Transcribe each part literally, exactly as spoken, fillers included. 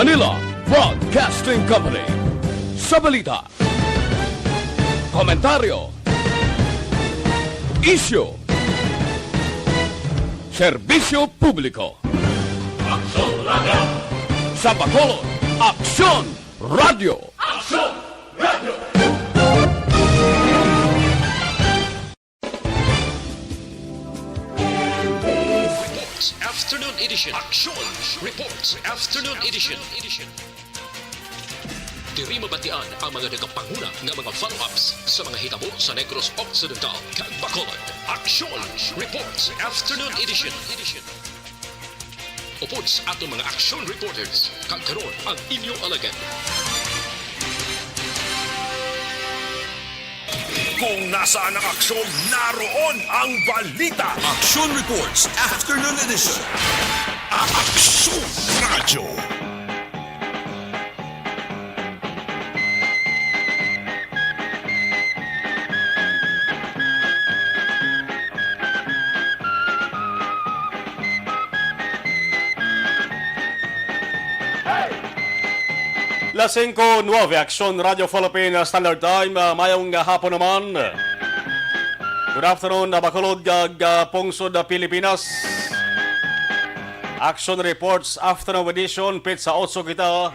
Manila Broadcasting Company. Sa balita, komentaryo, isyu, serbisyo publiko. Aksyon Radio. Sa Bacolod, Aksyon Radio. Aksyon Radio. Reports Afternoon Edition. Aksyon Reports Afternoon Edition. Diri mabatian ang mga nagapanguna nga mga follow-ups sa mga hitabo sa Negros Occidental kag Bacolod. Aksyon Reports Afternoon Edition. Upod sa aton mga action reporters, kag karon ang inyo alagad. Kung nasaan ang aksyon, naroon ang balita. Action Reports Afternoon Edition. Aksyon Radyo. Las singko nuwebe, Aksyon Radio Philippine Standard Time. Ah, mayong, ah, hapon naman. Good afternoon, ah, Bacolod kag, ah, pungsod, ah, Pilipinas. Action Reports Afternoon Edition, petsa otso kita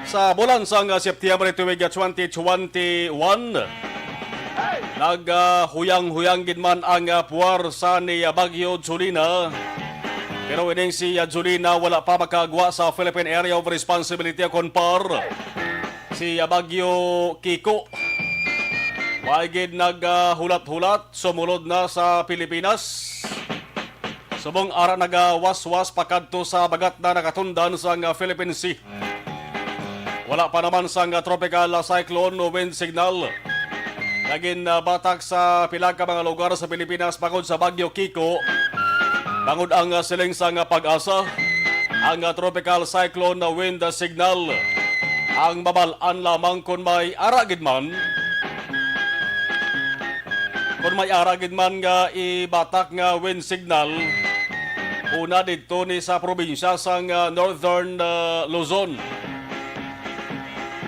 sa bulan sang, ah, September tuig, ah, twenty twenty-one. Nagahuyang-huyang gid man ang, ah, puwersa ni, ah, Bagyo Jolina. Pero ining si, ah, Jolina wala pa makagwa sa Philippine Area of Responsibility o kon PAR. Si, ah, Bagyo Kiko may gid naghulat-hulat, sumulod na sa Pilipinas. Subong ara nagawaswas pakadto sa bagat na nakatundan sang, ah, Philippine Sea. Wala pa naman sang, ah, tropical, ah, cyclone o wind signal nga ginbatak sa pila ka mga lugar sa Pilipinas bangod sa Bagyo Kiko. Bangod ang, ah, siling sang, ah, PAGASA, ang, ah, tropical cyclone na wind, ah, signal ang mabal-an lamang kon may ara gid man. Kon may ara gid man nga ibatak nga wind signal, una didto ni sa probinsya sang, ah, Northern, ah, Luzon,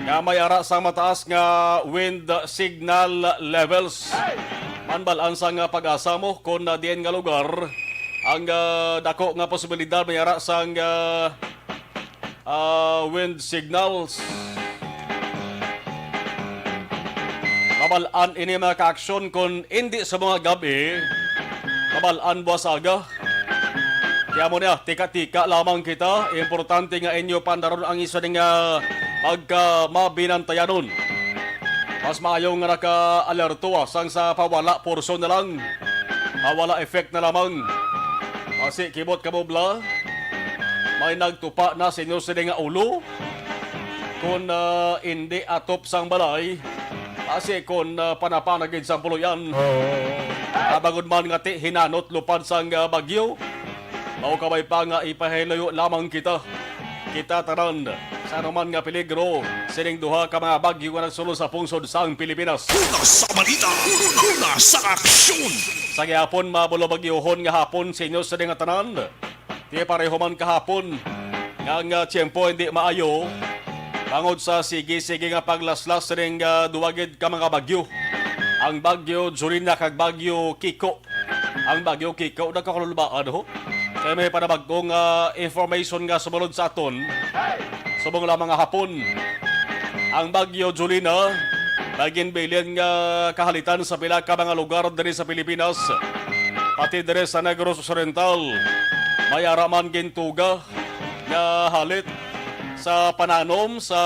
nga may ara sang mataas nga wind signal levels. Manbal-an sang, ah, PAGASA mo kon, ah, diin nga lugar ang, ah, dako nga posibilidad may ara sang, ah, ah, wind signals. Mabal-an ini, mga kaaksyon, kon indi sa mga gab-i, mabal-an buwas aga. Kaya mo niya, tika-tika lamang kita. Importante nga inyo pandaron ang isa ning, ah, pagkamabinantayanon. Mas maayo nga naka-alerto, ah, sang sa pawala porsyon na lang. Pawala effect na lamang. Basi kibot ka, bubla. May nagtupa na sa inyo sini nga ulo. Kon, ah, indi atop sang balay, basi kon, ah, panapana gid sang puloy-an. Kabangod man nga ti hinanot lupad sang, ah, bagyo. Mao kabay pa nga ipahilayo lamang kita. Kita tanan sa anuman nga peligro sining duha ka mga bagyo nga nagsulod sa pungsod sang Pilipinas. Una sa balita, una sa aksyon. Sa gihapon, mabulo bagyohon nga hapon sa inyo sa nga tanan. Ti pareho man kahapon nga ang, ah, tiyempo hindi maayo bangod sa sige-sige nga paglaslas sining, ah, duwa gid ka mga bagyo, ang Bagyo Jolina kag Bagyo Kiko. Ang Bagyo Kiko nagkakulubaan, ho. Kay may panabag-ong, ah, information nga sumulod sa aton. Subong lamang nga hapon, ang Bagyo Jolina may ginbilin nga kahalitan sa pila ka mga lugar diri sa Pilipinas, pati diri sa Negros Occidental. May ara man gintuga nga halit sa pananom sa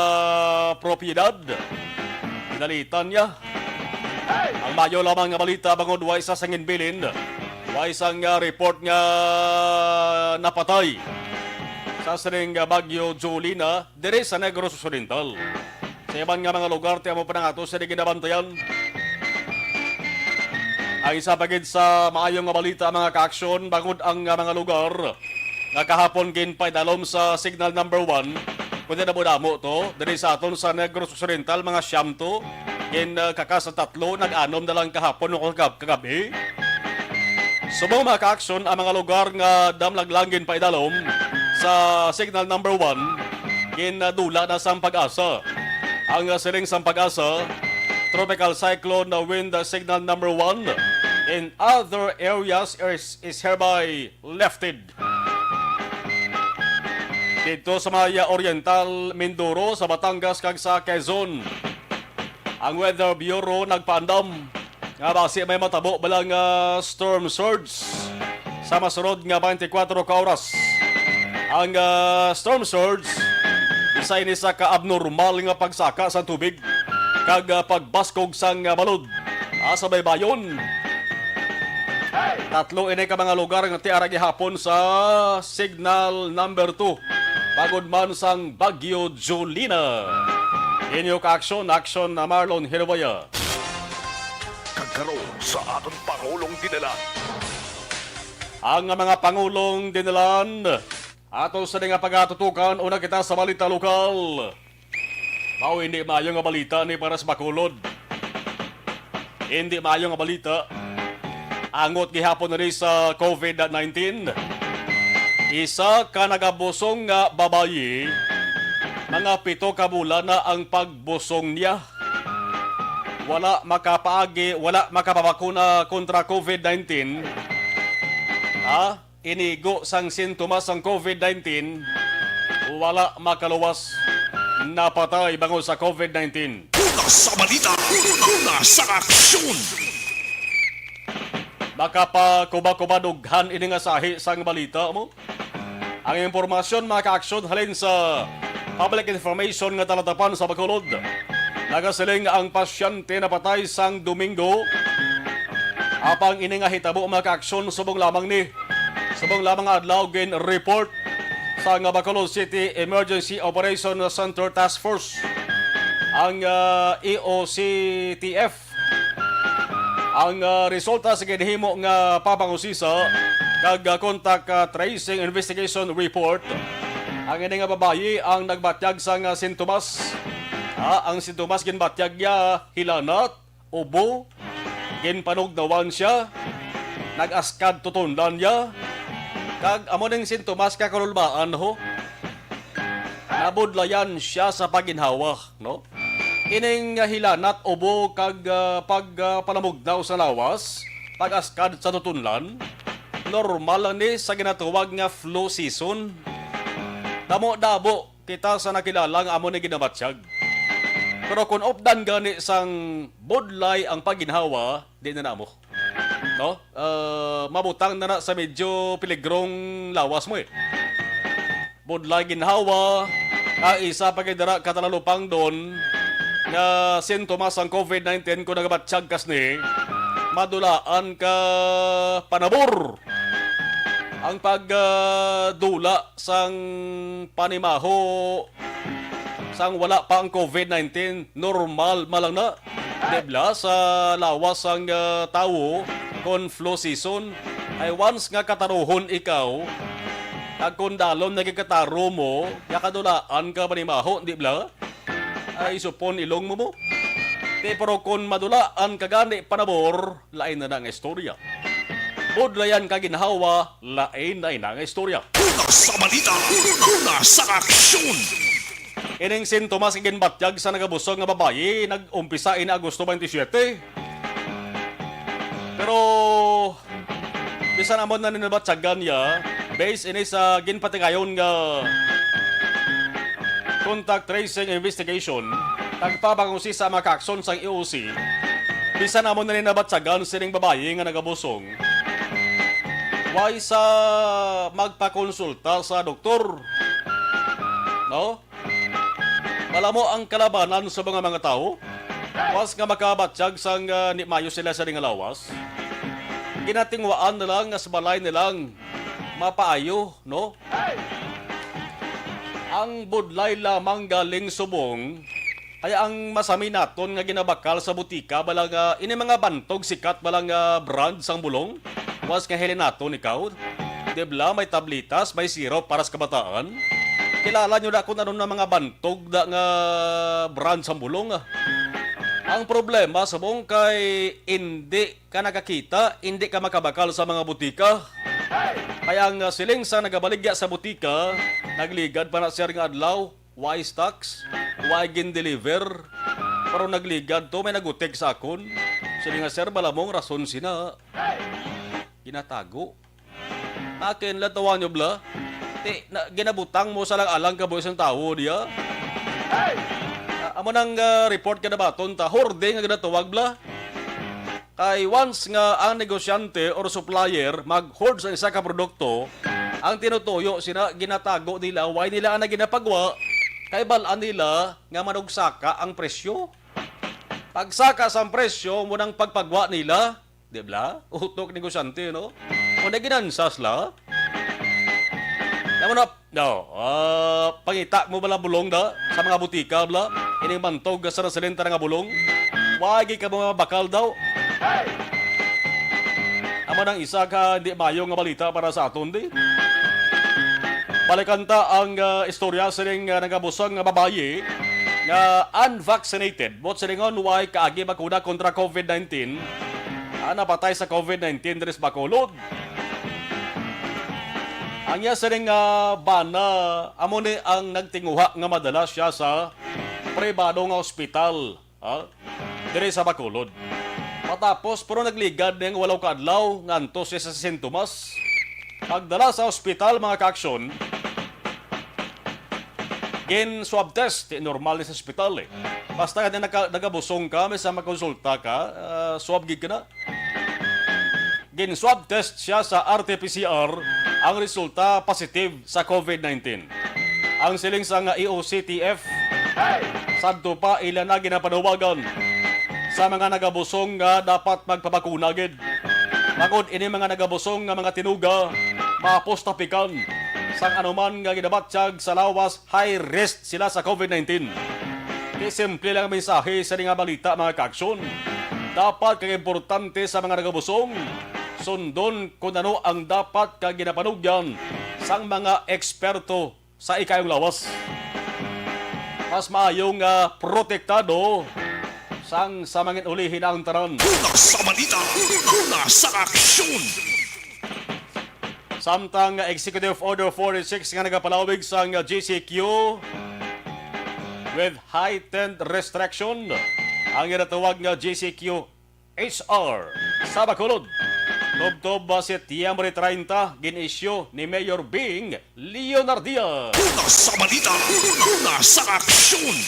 propiedad. Ginalitan niya. Ang mayo lamang nga balita bangod wa isa sang ginbilin, wa isa nga report nga napatay sa sining, ah, Bagyo Jolina diri sa Negros Occidental. Sa iban nga mga lugar, ti amo pa nang ato sini ginabantayan. Ang isa pa gid sa maayo nga balita, mga kaaksyon, bangod ang, ah, mga lugar nga kahapon ginpaidalom sa signal number one, kundi damo-damo to, diri sa aton sa Negros Occidental, mga siyam to, gin, ah, kaka sa tatlo, nag-anom na lang kahapon o kagab-, kagabi. Subong, mga kaaksyon, ang mga lugar nga damlag lang ginpaidalom sa signal number one, ginadula na sang PAGASA. Ang, ah, siling sang PAGASA, Tropical Cyclone na wind signal number one in other areas is, is hereby lifted. Dito sa may Oriental Mindoro, sa Batangas, kag sa Quezon, ang Weather Bureau nagpaandam nga basi may matabo bala nga storm surge sa masunod nga twenty-four ka oras. Ang, ah, storm surge, isa ini sa kaabnormal nga pagsaka sa tubig kag, ah, pagbaskog sang, ah, balod, ah, sa baybayon. Tatlo ini ka mga lugar nga tiara gihapon sa signal number two, bangod man sang Bagyo Jolina. Inyo ka-aksyon, aksyon na Marlon Hinuwaya. Kag karon sa aton Pangulong Dinalan. Ang mga Pangulong Dinalan, ato sa nga pagatutukan, una kita sa balita lokal. Mao, hindi maayo nga balita ni para sa Bacolod. Hindi maayo nga balita. Angot gihapon na ni sa COVID nineteen. Isa ka nagabusong nga babayi, mga pito ka bulan na ang pagbusong niya. Wala makapaagi, wala makapabakuna kontra COVID nineteen. Ha? Inigo sang sintomas sang COVID nineteen, wala makaluwas, napatay bangod sa COVID nineteen. Una sa balita, una sa aksyon. Makapakuba-kuba dughan ini nga sahi sang balita mo. Ang impormasyon, mga ka-aksyon, halin sa public information nga talatapan sa Bacolod. Nagasiling ang pasyente napatay sang Domingo. Apang ini nga hitabo, mga ka-aksyon, subong lamang ni, subong lamang nga adlaw gin-report sa nga Bacolod City Emergency Operation Center Task Force, ang, ah, E O C T F. Ang, ah, resulta sa ginhimo nga pagpangusisa kag, ah, contact, ah, tracing investigation report, ang ini nga babayi ang nagbatyag sang, ah, sintomas. Ah, ang sintomas ginbatyag niya hilanat, ubo, ginpanugnawan siya, nag-askad tutunlan niya, kag amo ning sintomas nga kalulbaan, ho. Nabudlayan siya sa paginhawa, no? Ining hilanat, ubo, kag, ah, pag, ah, panamugnaw sa lawas, pag-askad sa tutunlan, normal lang ni sa ginatawag nga flu season. Damo-damo kita sa nakilala nga amo ni ginabatyag. Pero kung updan gani sang budlay ang paginhawa, di na namo. No? Ah, mabutang na na sa medyo peligrong lawas mo, eh. Budlay ginhawa, ah, isa pa gid dira ka talalupang don nga sintomas sang COVID nineteen kung nagabatyag kas ni, madulaan ka panabor. Ang pag, ah, dula sang panimaho sang wala pa ang COVID nineteen, normal man lang na. Di bala sa lawas sang, ah, tawo, kon flu season, ay once nga kataruhon ikaw, kag kon dalom naging kataro mo, nakadulaan ka panimaho, di bala? Ay, supon ilong mo mo. Di, pero kon madulaan ka gani panabor, lain na na nga istorya. Budlayan ka ginhawa, lain na ina nga istorya. Una sa balita, una sa aksyon. Ining sintomas nga ginbatyag sa nagabusog nga babayi nag-umpisa ini Agosto twenty-seven. Pero bisan amo na ni nabatyagan niya, based ini sa ginpatigayon nga contact tracing investigation, nagpabangusisa ang mga kaaksyon sang E O C, bisan amo na ni nabatyagan sining babayi nga nagabusong, way sa magpakonsulta sa doktor, no? Wala mo ang kalabanan sa mga, mga tawo, was nga makabatyag sang, ah, di maayo sila sa nga lawas. Ginatingwaan na lang nga sa balay nilang mapaayo, no? Ang budlay lamang galing subong, kaya ang masami naton nga ginabakal sa butika, bala nga ini mga bantog sikat, bala nga brand sang bulong, was nga hilin naton ikaw. Di bala may tablitas, may syrup para sa kabataan? Kilala nyo na kung ano na mga bantog da nga brand sang bulong. Ang problema subong kay indi ka nakakita, indi ka makabakal sa mga butika. Kaya ang, ah, siling sa nagabaligya sa butika, nagligad pa na siya nga adlaw, Why stocks? Why gin-deliver? Pero nagligad to, may nagutik sa akon. Sini nga, "Sir, malamong rason sina ginatago." Akin lang, tawa nyo, bla. Ti, na, ginabutang mo sa lang-alang kabuhi sang tawo diya. Ah, amo nang, ah, report ka na baton ta. Hoarding nga ginatawag, bla. Kay once nga ang negosyante or supplier mag-hoard sa isa ka produkto, ang tinutuyo sina ginatago nila, why nila ana ginapagwa? Kay bal-an nila nga manugsaka ang presyo. Pagsaka sang presyo, mo nang pagpagwa nila, di bla? Utok negosyante, no? Kung naginansas la, naman na, no, ah, pangita mo bala bulong da sa mga butika, bla? Ining bantog sa nasalenta nga bulong. Wagi ka mga bakal daw. Amo nang isa ka hindi mayo nga balita para sa aton, di? Balikan ta ang, ah, istorya sining, ah, nagabusang nga babayi nga unvaccinated. Buot silingon, way kaagi bakuna kontra covid nineteen. Ah, napatay sa covid nineteen diri sa Bacolod. Ang iya sining, ah, bana, amo ni ang nagtinguha nga madala siya sa pribado nga ospital, ha? Diri sa Bacolod. Matapos, pero nagligad ning walo ka adlaw nga antos siya sa sintomas. Pagdala sa ospital, mga kaaksyon, gin swab test, di normal ni sa ospital eh. Basta ka din naka, nagabusong ka, may sa makonsulta ka, ah, swab gid ka na. Gin swab test siya sa R T P C R, ang resulta positive sa covid nineteen. Ang siling sang E O C T F, sadto pa ila na ginapanawagan sa mga nagabusong nga dapat magpabakuna gid. Bangod ini mga nagabusong nga mga tinuga, mapos tapikan sang anuman nga ginabatyag sa lawas, high risk sila sa covid nineteen. Kay simple lang ang mensahe sa nga balita, mga kaaksyon. Dapat kag importante sa mga nagabusong, sundon kung ano ang dapat kag ginapanugyan sang mga eksperto sa ikayong lawas. Mas maayo nga protektado sang sa mangin ulihin ang tanan. Una sa balita, una sa aksyon. Samtang Executive Order forty-six nga nagapalawig sang G C Q with heightened restriction, ang ginatawag nga G C Q H R sa Bacolod. Tubtob ba Setyembre treinta, gin-issue ni Mayor Bing Leonardia. Una sa balita, una sa aksyon.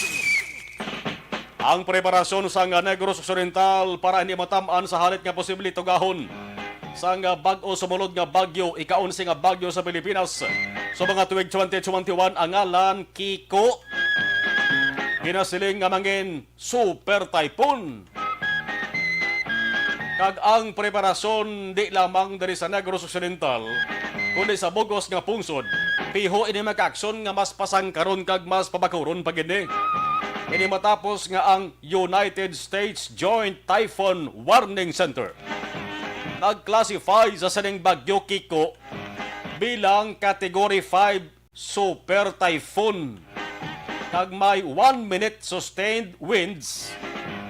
Ang preparasyon sang Negros Occidental para hindi matam-an sa halit nga posible tugahon sang bag-o sumulod nga bagyo, ika-onse nga bagyo sa Pilipinas sa mga tuig twenty twenty-one, ang ngalan Kiko. Ginasiling nga mangin super typhoon. Kag ang preparasyon di lamang diri sa Negros Occidental, kundi sa bug-os nga pungsod, piho ini makaaksyon nga mas pasangkaron kag mas pabakuron pa gid ni. Ini matapos nga ang United States Joint Typhoon Warning Center nag-classify sa sining bagyo Kiko bilang Category five super typhoon, kag may one minute sustained winds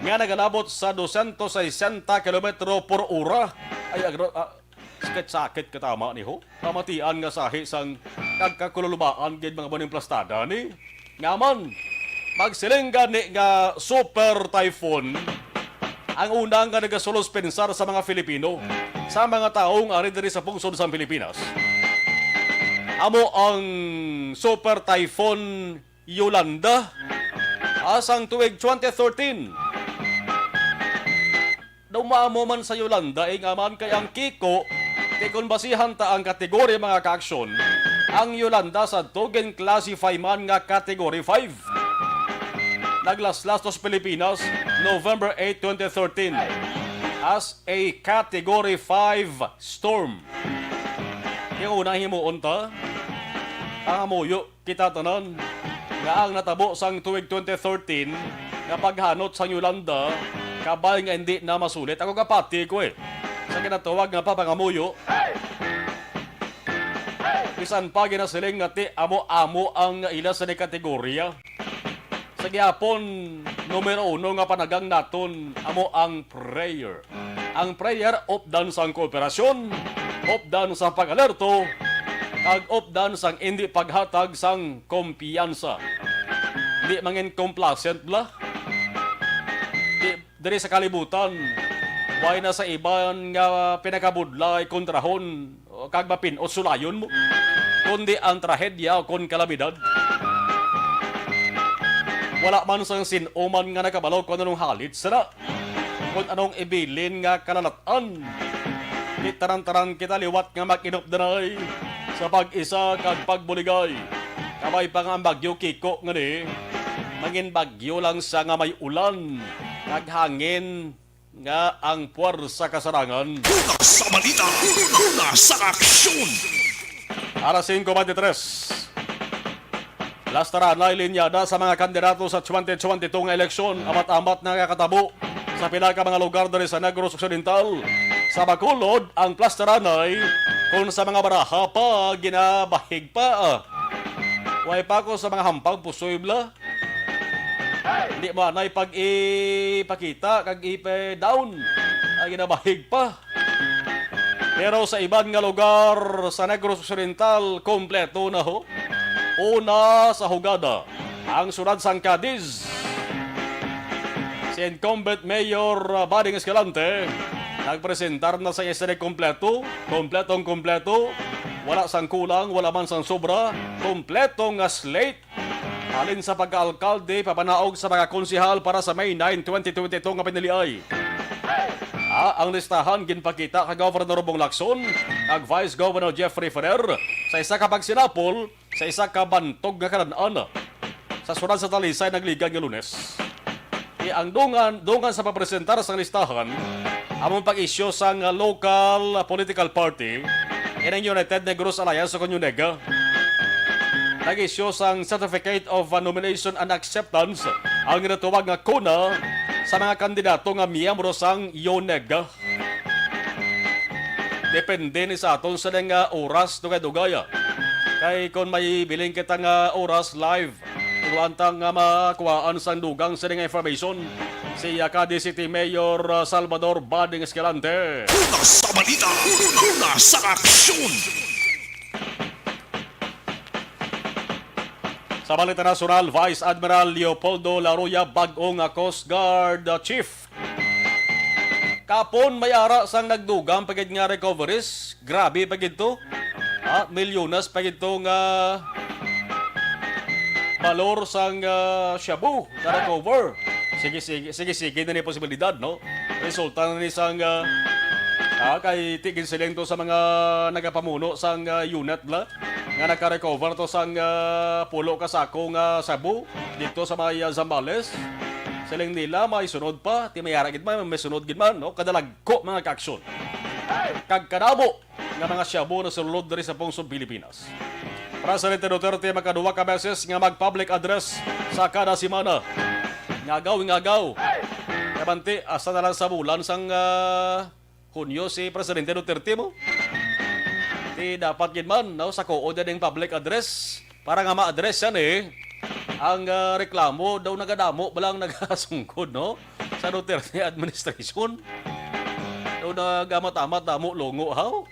nga nagalabot sa dosyentos sesenta kilometro por ora. Ay, agro-, ah, sakit-sakit katama ni ho. Pamatian nga sahi sang kag kakululubaan gid mga baning plastada ni. Nga man, magsiling gani nga super typhoon ang una nga nagasulos pensar sa mga Filipino, sa mga tawo nga ari diri sa pungsod sang Pilipinas. Amo ang Super Typhoon Yolanda, ah, sang tuig twenty thirteen. Daw maamo man sa Yolanda, eh, nga man kay ang Kiko, kay kung basihan ta ang kategorya, mga kaaksyon, ang Yolanda sadto gin-classify man nga Category five. Naglaslas to sa Pilipinas, November eight, twenty thirteen, as a Category five storm. Yung unang himuon ta, pangamuyo kita tanan nga ang natabo sang tuig twenty thirteen nga paghanot sang Yolanda, kabay nga hindi na masulit. Ako kapati ko eh, sa ginatawag nga papangamuyo. Bisan pa ginasiling nga ti amo-amo ang ila sa ni kategorya. Sa gihapon, numero uno nga panagang naton amo ang prayer. Ang prayer, updan sang kooperasyon, updan sa pag-alerto, kag updan sang indi paghatag sang kumpiyansa. Di mangin complacent bala. Di, diri sa kalibutan, way na sa iban nga pinakabudlay kontrahon kag mapin-ot sulayon mo, kundi ang trahedya o kon kalamidad. Wala man sang sin-o man nga nakabalo kon anong halit sina, kon anong ibilin nga kalalat-an. Di tanan-tanan kita liwat nga mag-inupdanay sa pag-isa kag pagbuligay. Kabay pa nga ang Bagyo Kiko nga ni, mangin bagyo lang sa nga may ulan kag hangin nga ang puwersa kasarangan. Una sa balita, una sa aksyon. Alas singko bente tres. Plastaranay linyada sa mga kandidato sa twenty twenty-two nga eleksyon. Amat-amat nakakatabo sa pila ka mga lugar diri sa Negros Occidental. Sa Bacolod, ang plastaranay, kung sa mga baraha pa, ginabahig pa. Way pa ko sa mga hampang pusoy bala. Hindi mo anay pag ipakita kag ipe-down. Ay, ginabahig pa. Pero sa iban nga lugar sa Negros Occidental, kompleto na ho. Una sa hugada, ang siyudad sang Cadiz. Si incumbent Mayor, uh, Bading Escalante nagpresentar na sa iya sini kompleto, kompletong kompleto, wala sang kulang, wala man sang sobra, kompleto nga slate. Halin sa pagkaalkalde, papanaog sa mga konsehal para sa May nine, twenty twenty-two nga piniliay. Ah, ang listahan ginpakita kay Governor Bong Lacson kag Vice Governor Jeffrey Ferrer sa isa ka pagsinapol sa isa ka bantog nga kanan-an sa siyudad sa Talisay nagligikan nga Lunes. Ti ang dungan, dungan sa pagpresentar sang listahan, among pag-isyu sang local political party, ining United Negros Alliance o kon UNEGA. Nag-isyu sang Certificate of Nomination and Acceptance, ang ginatawag nga CONA, sa mga kandidato nga miyembro sang UNEGA. Depende ni sa aton sa nga oras, dugay-dugay. Kay kon may bilin kita nga oras live, iwan ta nga makuhaan sang dugang sini nga information si, ah, Cadiz City Mayor, ah, Salvador Bading Escalante. Una sa balita, una sa aksyon. Sa balita nasyonal, Vice Admiral Leopoldo Laruya, bag-o nga Coast Guard, ah, Chief. Kapon may ara sang nagdugang pa gid nga recoveries. Grabe pa gid to. Ah, milyones pa gid to nga balor sang, ah, shabu na recover. Sige, sige, sige, sige na ni posibilidad, no? Resulta na ni sang, ah, ah, kay ti ginsiling to sa mga nagapamuno sang, ah, unit la nga naka-recover to sang, ah, pulo ka sako nga shabu dito sa may, ah, Zambales. Siling nila may sunod pa, ti may ara gid man, may sunod gid man, no? Kadalag ko, mga kaaksyon. Kag kadamo nga mga shabu nasulod diri sa pungsod Pilipinas. Presidente Duterte makaduwa ka beses nga mag-public address sa kada semana. Ngagaw, ngagaw. Kabanti, hasta na lang sa bulan sang, ah, Hunyo si Presidente Duterte mo. Ti dapat gid man, no, sa kuon din public address para nga ma-address yan eh. Ang, ah, reklamo daw nagadamo ba lang nagasungkod, no? Sa Duterte administration. Daw nagamat-amat damo lungo, haw?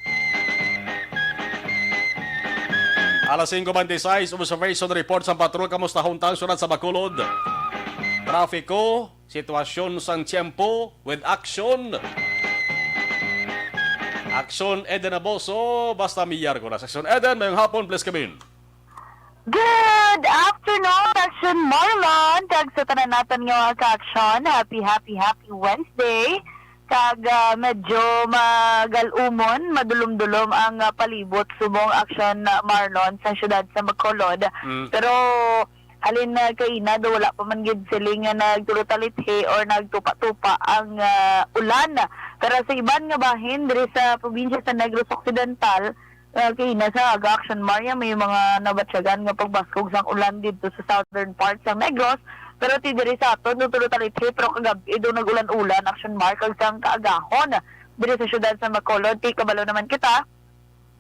Alas singko bente sais, observation report sa patrol. Kamusta huntang siyudad sa Bacolod? Trafiko, sitwasyon sang tiyempo with action. Action Eden Aboso, basta Miyerkules. Action Eden, mayong hapon, please come in. Good afternoon, Action Marlon, kag sa tanan naton nga mga ka-action, happy, happy, happy Wednesday. Kag, ah, medyo magal-umon, madulom-dulom ang, ah, palibot subong Action, ah, Marlon sa siyudad sa Bacolod. Mm. Pero halin na kaina do, wala pa man gid siling nga nagtulutalithi or nagtupa-tupa ang, ah, ulan. Pero sa iban nga bahin diri sa probinsya sa Negros Occidental, ah, kaina sa aga, Action Maria, may mga nabatyagan nga pagbaskog sang ulan didto sa southern part sang Negros. Pero ti diri sa aton, do tulo talithi, pero kagab-i do nag-ulan-ulan, Action Mar, kag sang kaagahon diri sa siyudad sa Bacolod. Ti kabalo naman kita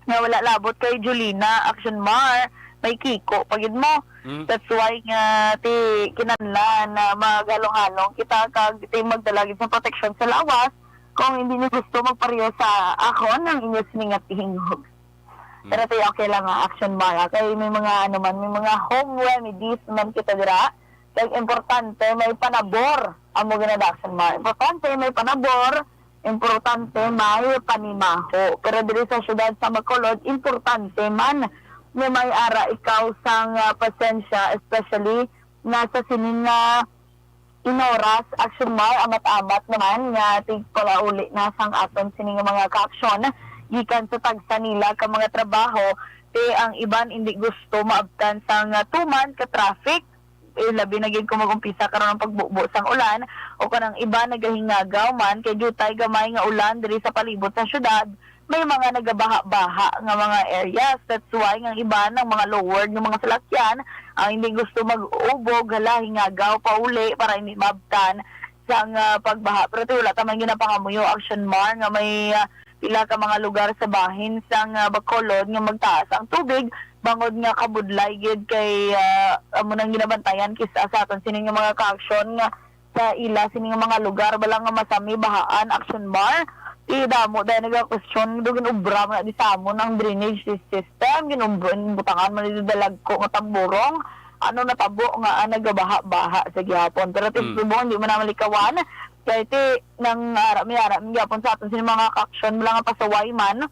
nga wala labot kay Julina, Action Mar, may Kiko pa gid mo. Mm. That's why nga ti kinahanglan na maghalong-halong kita kag ti magdala gid sa proteksyon sa lawas kung hindi niyo gusto magpareho sa akon ang inyo sining nga tingog. Mm. Pero ti okay lang nga, Action Mar, ah, kay may mga, ano man, may mga home remedies man kita dira. Kag importante may panabor, amo gina-action, Mar. Importante may panabor, importante may panimaho. Pero diri sa siyudad sa Bacolod, importante man nga may ara ikaw sang, ah, pasensya, especially na sa sining nga inoras, action, Mar, amat-amat naman nga tigpalauli na sang aton sini nga mga kaaksyon gikan sa tagsa nila ka mga trabaho, ti ang iban indi gusto maabtan sang, ah, tuman ka traffic, eh, labi na gid kung mag-umpisa karon ang pagbubo sang ulan, o kanang iba nagahingagaw man kay diutay gamay nga ulan diri sa palibot sa syudad, may mga nagabaha-baha nga mga areas. That's why nga ang iban, ang mga lowered nga mga salakyan, ang hindi gusto mag-ubog, hala, hingagaw pauli para hindi maabtan sang, ah, pagbaha. Pero ti wala ta man ginapangamuyo, action, Mar, nga may, ah, pila ka mga lugar sa bahin sang, ah, Bacolod nga magtaas ang tubig, bangod nga kabudlay gid kay, ah, amo nang ginabantayan kis-a sa aton sini nga mga kaaksyon nga sa ila sini nga mga lugar bala nga masami bahaan, action, Mar. Ti damo dahil naga-question, "Do gin-obra man na di sa amon ang drainage sys-, system, gin-, butangan man ni dalagko nga tamburong, ano natabo nga, ah, nagabaha-baha sa gihapon." Pero ti Mm. subong, di man na malikawan. Kay ti nang ara mi ara mi gyapon sa aton sini mga kaaksyon bala nga pasaway man,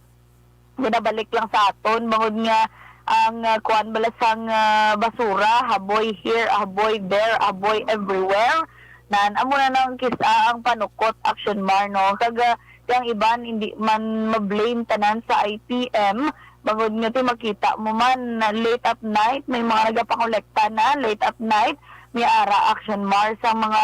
ginabalik lang sa aton, bangod nga ang, ah, kuan bala sang, ah, basura, haboy here, haboy there, haboy everywhere. Nan, amo na nang kis-, ah, ang panukot, action, Mar, no? Kag, ah, ang iban hindi man ma-blame tanan sa I P M, bangod nga ti makita mo man na late at night may mga nagapangolekta na late at night, may ara, action, Mar, sa mga,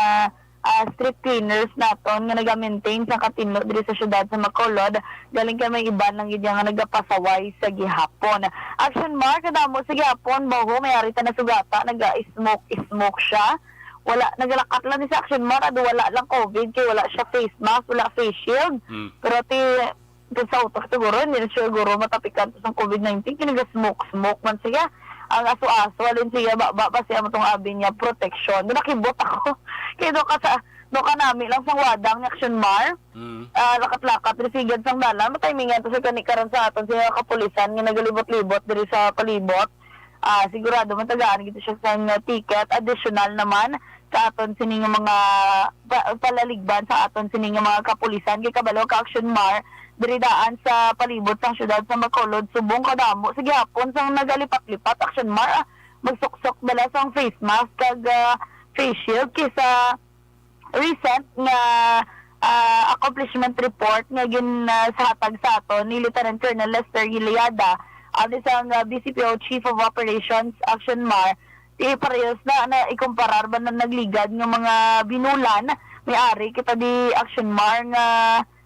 ah, street cleaners naton nga naga-maintain sang katinlo diri sa siyudad sa Bacolod, galing kay may iban lang gid nga nagapasaway sa gihapon. Action, Mar, kadamo sa gihapon, baho, may ari ta nasugata, naga-smoke-smoke siya. Wala, nagalakat lang ni sa action, Mar, ado wala lang covid, kay wala siya face mask, wala face shield. Mm. Pero ti, ti sa utok siguro, hindi na siguro matapikan to sang covid nineteen, kay naga-smoke-smoke man siya. Ang aso-aso, alin siya, ba, ba, pa siya mo tong abi niya, protection. Doon nakibot ako. Kay doon ka sa, doon ka nami lang sang wadang ni action, Mar. Mm. Ah, lakat-lakat, risigad sang dalan. Matimingan to siya kani karon sa aton, sa kapulisan nga nagalibot-libot diri sa palibot. Ah, sigurado man tagaan gid siya sang, ah, ticket. Additional naman sa aton sini nga mga pa-, palaligban sa aton sini nga mga kapulisan. Kay kabalo ka, action, Mar, diri daan sa palibot sang siyudad sa Bacolod, subong kadamo sa gihapon sang nagalipat-lipat, action, Mar, ah, magsuksok bala sang face mask kag, ah, face shield kaysa recent nga, ah, accomplishment report nga gin, ah, sa hatag sa aton ni Lieutenant Colonel Lester Iliada, ang isang, ah, B C P O Chief of Operations, action, Mar, ti parehas na, na ikumparar ba na nagligad nga mga binulan, may ari kita di, action, Mar, nga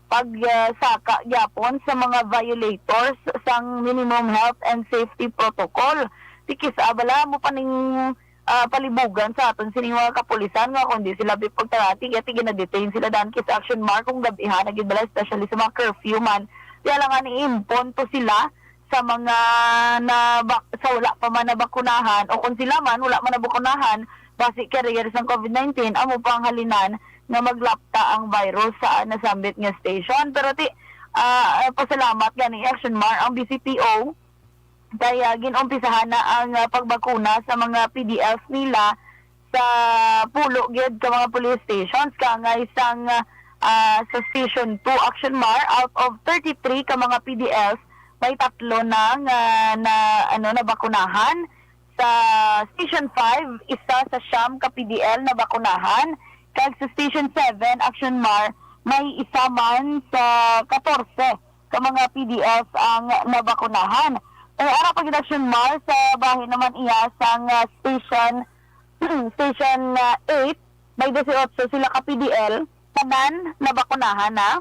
pag, ah, saka gyapon sa mga violators sang minimum health and safety protocol. Ti kis-a bala mo pa ning, ah, palibugan sa aton sining mga kapulisan nga kung di sila bi pagtarati, kaya ti gina-detain sila dan kis action, Mar, kung gab-ihan na gid bala, especially sa mga curfew man. Kaya lang nga niimpon to sila sa mga na sa wala pa man nabakunahan, o kung sila man wala man nabakunahan, basi carrier sang covid nineteen, amo pa ang halinan nga maglapta ang virus sa nasambit nga station. Pero ti, ah, pasalamat gani, action, Mar, ang B C P O kay, ah, gin-umpisahan na ang, ah, pagbakuna sa mga P D Ls nila sa pulo gid ka mga police stations, kangay sang, ah, sa Station two, action, Mar, out of thirty-three ka mga P D Ls, may tatlo na nga na, ano, nabakunahan. Sa Station five, isa sa siyam ka P D L nabakunahan, kag sa Station seven, action, Mar, may isa man sa katorse ka mga P D Ls ang nabakunahan. Kay ara pa gid, action, Mar, sa bahin naman iya sang, ah, Station, Station, ah, eight, may disiotso sila ka P D L, tanan nabakunahan na.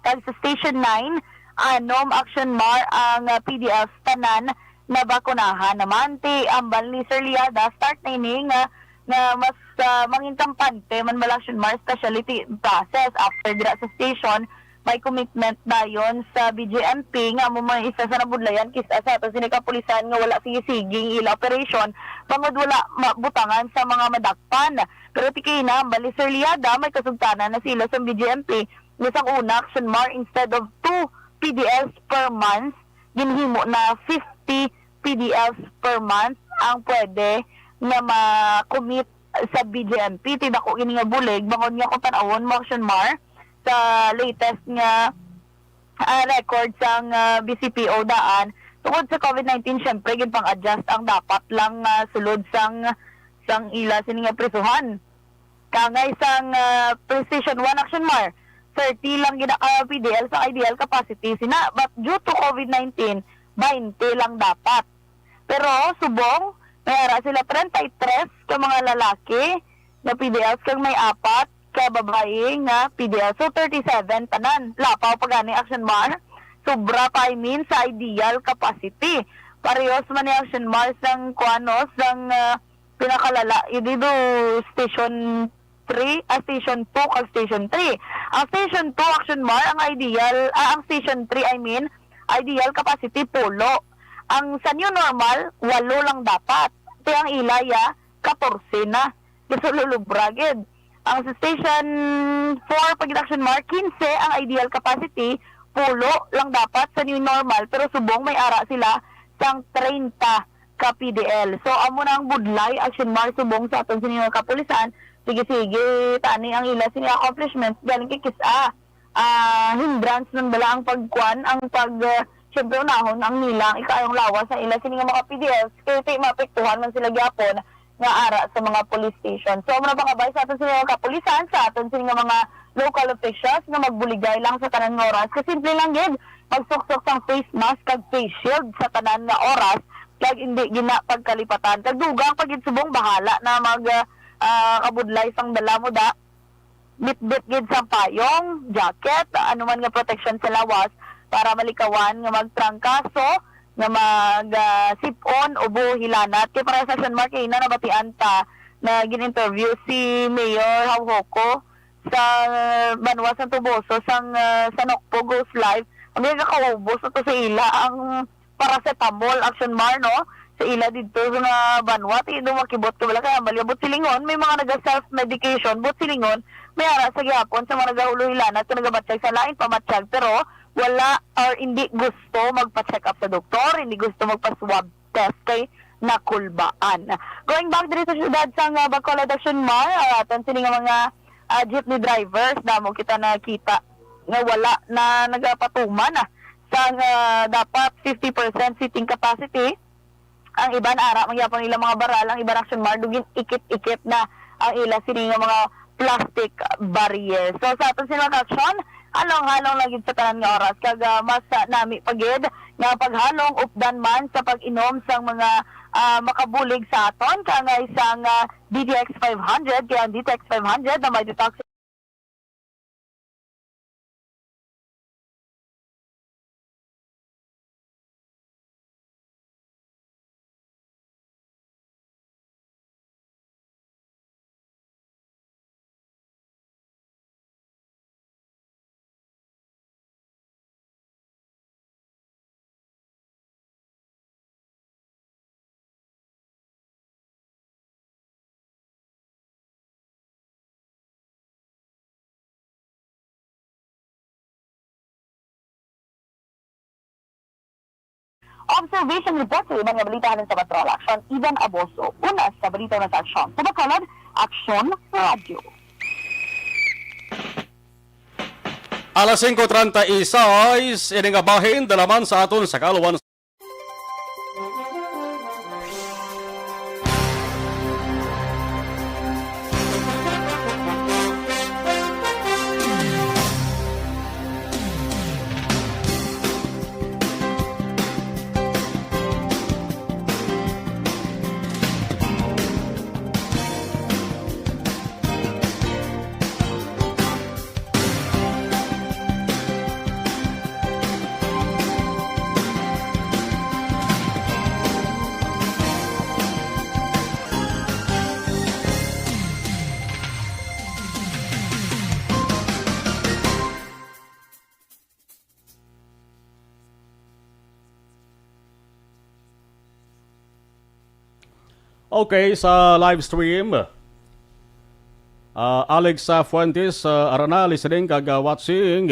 Kag sa Station nine, anom, action, Mar, ang, ah, P D Ls tanan nabakunahan. Naman ti ambal ni Sir Liada, start na ini nga, nga mas, ah, mangin kampante man bala, action, Mar, especially ti buses. After dira sa station, may commitment dayon sa B J M P nga amo man isa sa nabudlayan kis-a sa aton sini kapulisan nga wala sige-sige ang ila operation, bangod wala mabutangan sa mga madakpan. Pero ti kaina, ambal ni Sir Liada, may kasugtanan na sila sa B J M P nga sang una, action, Mar, instead of two P D Ls per month, ginhimo na fifty P D Ls per month ang pwede nga ma-commit sa B J M P, ti dako gini nga bulig, bangod nga kung tan-awon mo, Action Mar, sa latest nga, ah, record sang, ah, B C P O daan, tungod sa COVID nineteen, syempre, ginpang-adjust ang dapat lang, ah, sulod sang, sang ila sini nga prisuhan. Kangay sang, ah, Precision One, Action Mar, thirty lang gid ang, ah, P D L sa ideal capacity sina, but due to COVID nineteen, twenty lang dapat. Pero subong, may ara sila treinta y tres ka mga lalaki nga P D Ls kag may apat ka babayi nga P D L. So, thirty-seven tanan. Lapaw pa gani, Action Mar. Sobra pa, I mean, sa ideal capacity. Parehos man ni, Action Mar, sang kuano, sang, ah, pinakalala, dito, Station three, ah, Station two kag Station three. Ang Station two, Action Mar, ang ideal, ah, ang Station three, I mean, ideal capacity, pulo. Ang sa new normal, walo lang dapat. Kaya ang ilaya, katorse na. Kasi lulubra gid. Ang sa Station four, pag Action Mar, quince ang ideal capacity, pulo lang dapat sa new normal, pero subong may ara sila sang treinta ka P D L. So, amo na ang budlay, Action Mar, subong sa aton sini nga kapulisan. Sige-sige, tani ang ila sini accomplishments, galing kay kis-a, ah, hindrance nun bala ang pagkuan, ang pag, ah, syempre, unahon ang nila, ang ikaayong lawas sa ila sini nga mga P D Ls, kay ti maapektuhan man sila gyapon nga ara sa mga police station. So, amo na pangabay sa aton sini nga kapulisan, sa aton sini nga mga local officials nga magbuligay lang sa tanan nga oras. Kasimple lang gid, magsuksok sang face mask kag face shield sa tanan nga oras, kag hindi gina pagkalipatan. Kag dugang pa gid subong, bahala na mag, ah, ah, kabudlay sang dala mo da. Bitbit gid sang payong, jacket, anuman nga proteksyon sa lawas para malikawan nga magtrangkaso, nga mag, ah, sip-on o buhilanat. Kay para sa Action Mar, kay na nabatian ta na gin-interview si Mayor Jaujoco sa banwa Santo Boso sang, ah, sa Nocpo Goes Live. Ang nagakaubos na to sa ila ang paracetamol, Action Mar, no? Sa ila didto nga banwa, ti do makibot ka bala kay ambal ya buot silingon, may mga naga-self-medication, buot silingon, may ara sa gihapon sa mga nagahuluhilanat kag nagabatyag sa lain pa matyag, pero wala or hindi gusto magpa-check up sa doktor, hindi gusto magpa-swab test kay nakulbaan. Going back diri sa siyudad sang, ah, Bacolod, Action Mar, ah, aton sini nga mga, ah, jeepney drivers, damo kita nakita nga wala na nagapatuman, ah, sang, ah, dapat fifty percent seating capacity. Ang iban ara man gyapon ila mga baral, ang iban, Action Mar, dugin ikit-ikit na ang ila sini nga mga plastic barrier. So, sa aton sini mga ka-action, halong-halong lang gid sa tanan nga oras, kag, ah, mas, ah, nami pa gid nga paghalong updan man sa pag-inom sang mga, ah, makabulig sa aton, kangay sang, ah, D T X five hundred, kay ang D T X five hundred na may detox Observation report sa iban nga balita halin sa Patrol Action, Ivan Aboso. Una sa balita na sa Aksyon sa Bacolod, Aksyon Radio. Alas singko treinta y seis, ini nga bahin dala man sa aton sa kaluwan. Okay, sa live stream, ah, Alex, ah, Fuentes, ah, ara na, listening kag, ah, watching.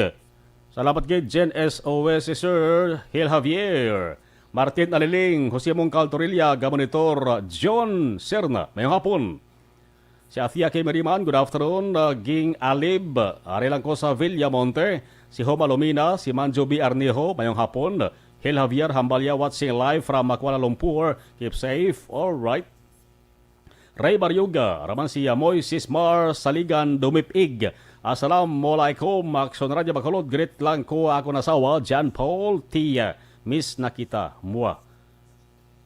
Salamat kay Jen S O S, Sir Hil Javier, Martin Aliling, Jose Mongcal Torilla, ga-monitor, John Serna. Mayong hapon. Si Athia K. Mariman, good afternoon. Uh, Ging Alib, ari lang ko sa Villamonte. Si Homa Lumina, si Manjo B. Arnijo, mayong hapon. Hil Javier Hambalya, watching live from Kuala Lumpur. Keep safe. All right. Ray Baryoga, raman si Moises Mar Saligan Dumipig. Assalamualaikum, Aksyon Radyo Bacolod. Greet lang ko akon asawa, John Paul Tia. Miss na kita, mua.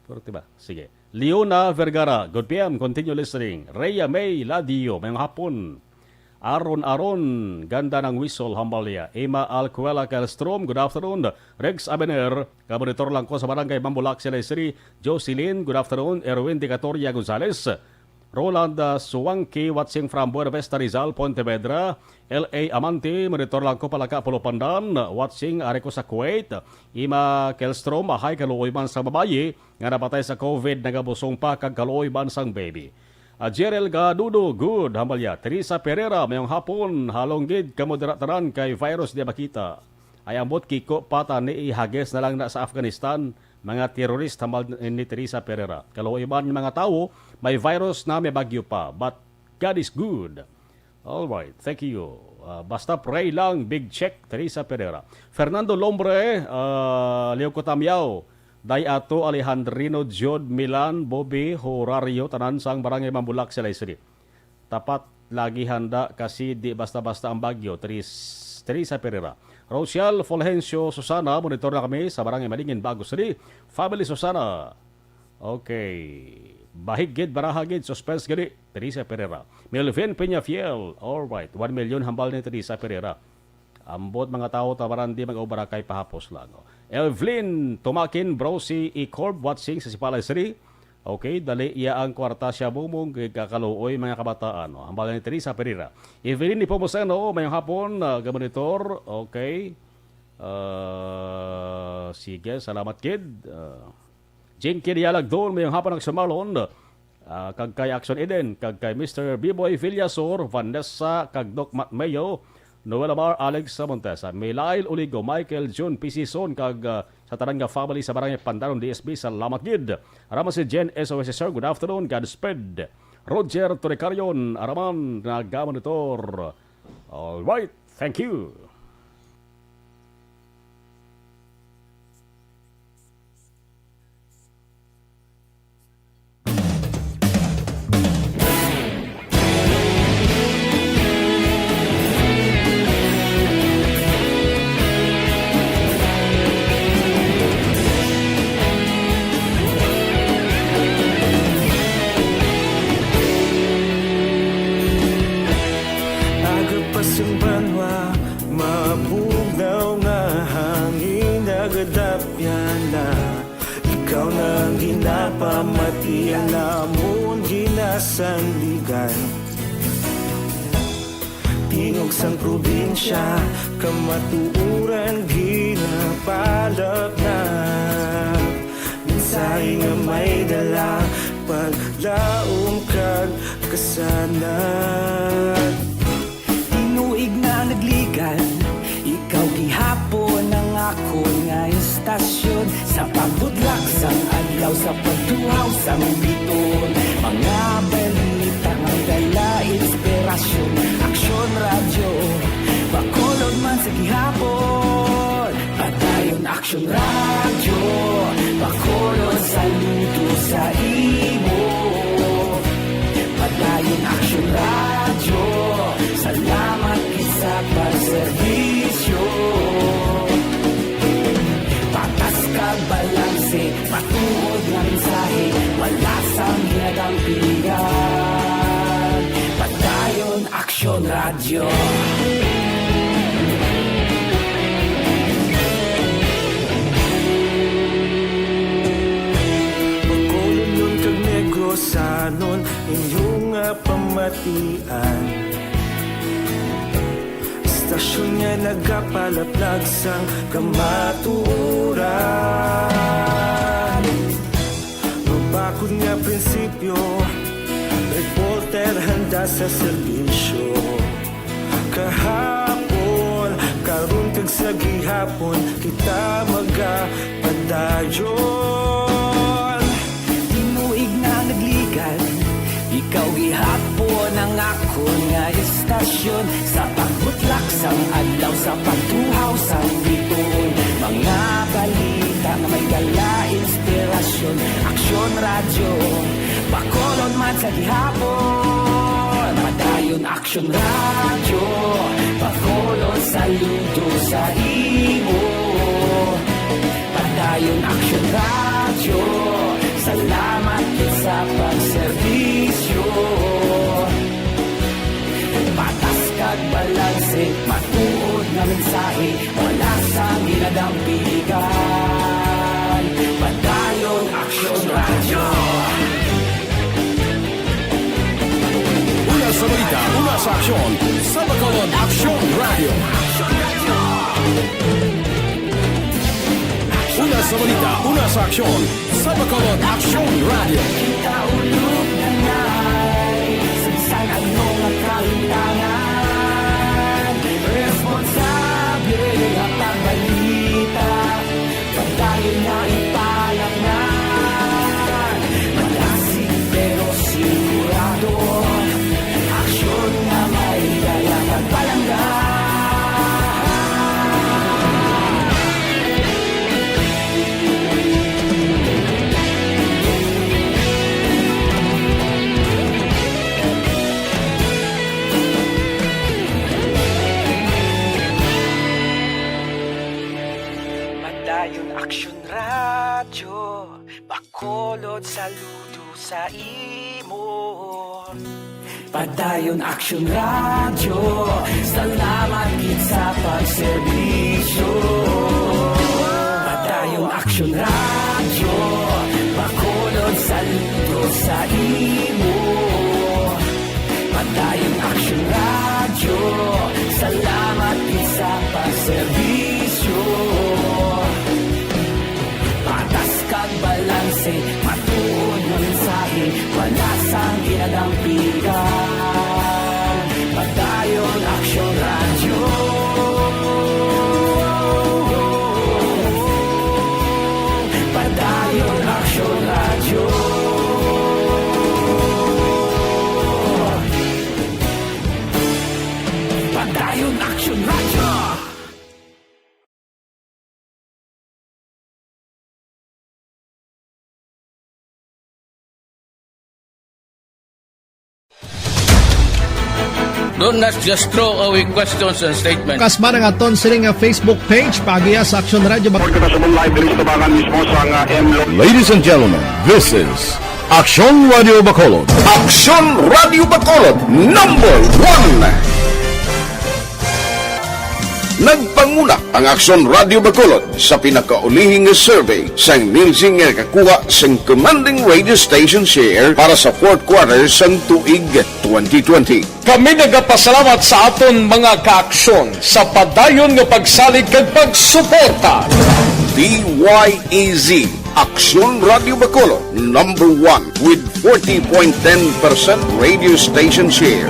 Pwerte ba? Sige. Leona Vergara, good P M, continue listening. Rhea May Ladio, mayong hapon. Aron Aron, ganda ng whistle, Hambalya. Emma Alcuela Kelstrom, good afternoon. Rex Abener, kamonitor lang ko sa Barangay Mambulak, Silay City. Jocelyn, good afternoon. Erwin Dicatoria Gonzalez. Roland, uh, Suwangki, watching from Buena Vista, Rizal, Pontevedra. L A Amante, monitor lang ko palaka Pulupandan, watching ari ko sa Kuwait. Emma Kelstrom, ahay kaluoy man sa babayi nga napatay sa COVID, nagabusong pa kag kaluoy man sang baby. Ah, Jerel Gadudo, good, Hambalya. Teresa Pereira, mayong hapon, halong gid kamo dira tanan kay virus di makita. Ay ambot kiko pa ta ni ihagis na lang na sa Afghanistan, mga terorist, hambal ni Teresa Pereira. Kaluoy man nga mga tawo, may virus na may bagyo pa, but God is good. All right, thank you. Ah, basta pray lang, big check, Teresa Pereira. Fernando Lombre, ah, Leo Cotamyao, Day Ato, Alejandrino, Jod, Milan, Bobby, Horario, tanan sang Barangay Mambulak, Silay City. Tapat lagi handa kasi di basta-basta ang bagyo, Tris-, Teresa Pereira. Rochelle Fulgencio Susana, monitor na kami sa Barangay Malingin, Bago City. Family Susana. Okay. Bahig gid, baraha gid, suspense gani, Teresa Pereira. Melvin Peñafiel, all right. One million hambal ni Teresa Pereira. Ambot mga tawo, tawaran di mag-obra kay pahapos lang. Oh. Evelyn Tumakin, Brosi Icorb, watching sa Sipalay City. Okay, dali iya ang kwarta siya, Bumong, kay kakaluoy mga kabataan. Oh. Hambal ni Teresa Pereira. Evelyn Nepomuceno, mayong hapon, ah, gamonitor. Okay. Ah, sige, salamat kid. Ah, Jinky Dialagdon, mayong hapon ang sumalon. Ah, kag kay Action Eden, kag kay Mister B-Boy Villasor, Vanessa, kag Doc Matt Mayo, Noel Amar, Alex Montesa, Milail Uligo, Michael Jun Pisison, kag, ah, sa tanan nga family sa Barangay Pandanon, D S B, salamat gid. Rama si Jen S O S, sir, good afternoon, Godspeed. Roger Torrecarion, Araman, nagamonitor. All right, thank you. Aga pa sing banwa, mabugnaw nga hangin, nagadapyan na. Ikaw na ang ginapamatian namon ginasandigan. Tingog sang probinsya, kamatuoran ginapalapnap. Mensahe nga may dala, paglaom kag kasanag. Tinuig na nagligan, ikaw gihapon ang akon nga istasyon. Sa pagbudlak sang adlaw, sa pagtuhaw sang biton, mga balita nga dala inspirasyon. Aksyon Radyo, Bacolod man sa gihapon. Padayon Aksyon Radyo, Bacolod, saludo sa imo. Padayon Aksyon Radyo, salamat gid sa pagserbisyo. Patas kag balanse, matuod nga mensahe, wala sang ginadampigan. Padayon Aksyon Radyo. Bacolodnon kag Negrosanon, inyo nga pamatian. Istasyon nga nagapalaplag sang kamatuoran. Mabakod nga prinsipyo, reporter handa sa serbisyo. Kahapon, karon kag sa gihapon, kita magapadayon. Tinuig na nagligan, ikaw gihapon Sa pagbutlak sang adlaw, sa pagtuhaw sang bituon, mga balita nga may dala inspirasyon. Aksyon Radyo, Bacolod man sa gihapon. Padayon Aksyon Radyo, Bacolod, saludo sa imo. Padayon Aksyon Radyo, salamat gid sa pagserbisyo. Patas kag balanse, matuod nga mensahe, wala sang ginadampigan. Padayon Aksyon Radyo. Una sa balita, una sa aksyon, sa Bacolod Aksyon Radyo. Una sa balita, una sa aksyon, sa Bacolod Aksyon Radyo. Kita ulog na nai, sa bisan ano nga kahintangan, responsable nga pagbalita, pagdayon nga ipalaknan. Malasig pero sigurado, aksyon nga may dala pagpalangga. Padayon Aksyon Radyo, Bacolod, saludo sa imo. Padayon Aksyon Radyo, salamat gid sa pagserbisyo. Padayon Aksyon Radyo, Bacolod, saludo sa imo. Padayon Aksyon Radyo, salamat gid sa pagserbisyo. Patas kag balanse, matuod nga mensahe, wala sang ginadampigan. Padayon Aksyon Radyo. Padayon Aksyon Radyo. Padayon Aksyon Radyo. Don't not just throw away questions and statements. Kasba nga aton sini nga Facebook page, paagiha sa Aksyon Radyo Bac- Report kita sa live diri sa tubangan mismo sa nga M Lo- Ladies and gentlemen, this is Aksyon Radyo Bacolod. Aksyon Radyo Bacolod, number one. Nagpanguna ang Aksyon Radyo Bacolod sa pinakaulihi nga survey sang Nielsen nga nakakuha sang commanding radio station share para sa fourth quarter sang tuig twenty twenty. Kami nagapasalamat sa aton mga kaaksyon sa padayon nga pagsalig kag pagsuporta. D Y E Z, Aksyon Radyo Bacolod, number one with forty point ten percent radio station share.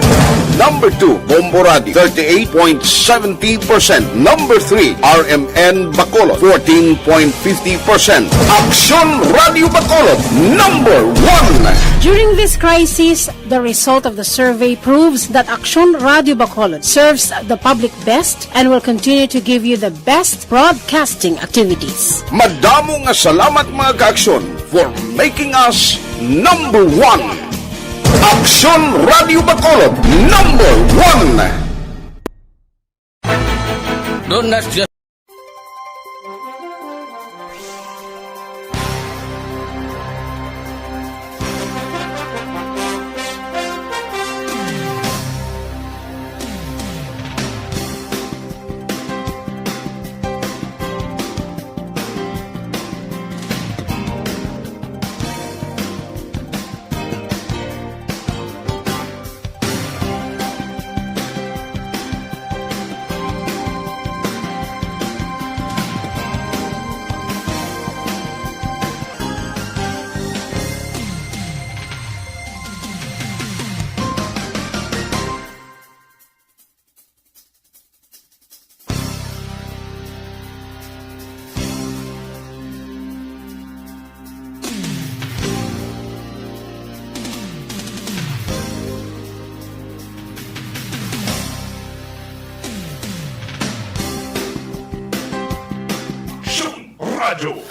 Number two, Bombo Radio, thirty-eight point seventy percent. Number three, R M N Bacolod, fourteen point fifty percent. Aksyon Radyo Bacolod, number one. During this crisis, the result of the survey proves that Aksyon Radyo Bacolod serves the public best and will continue to give you the best broadcasting activities. Madamo nga salamat, mga kaaksyon, for making us number one. Aksyon Radyo Bacolod, number one. Don't not just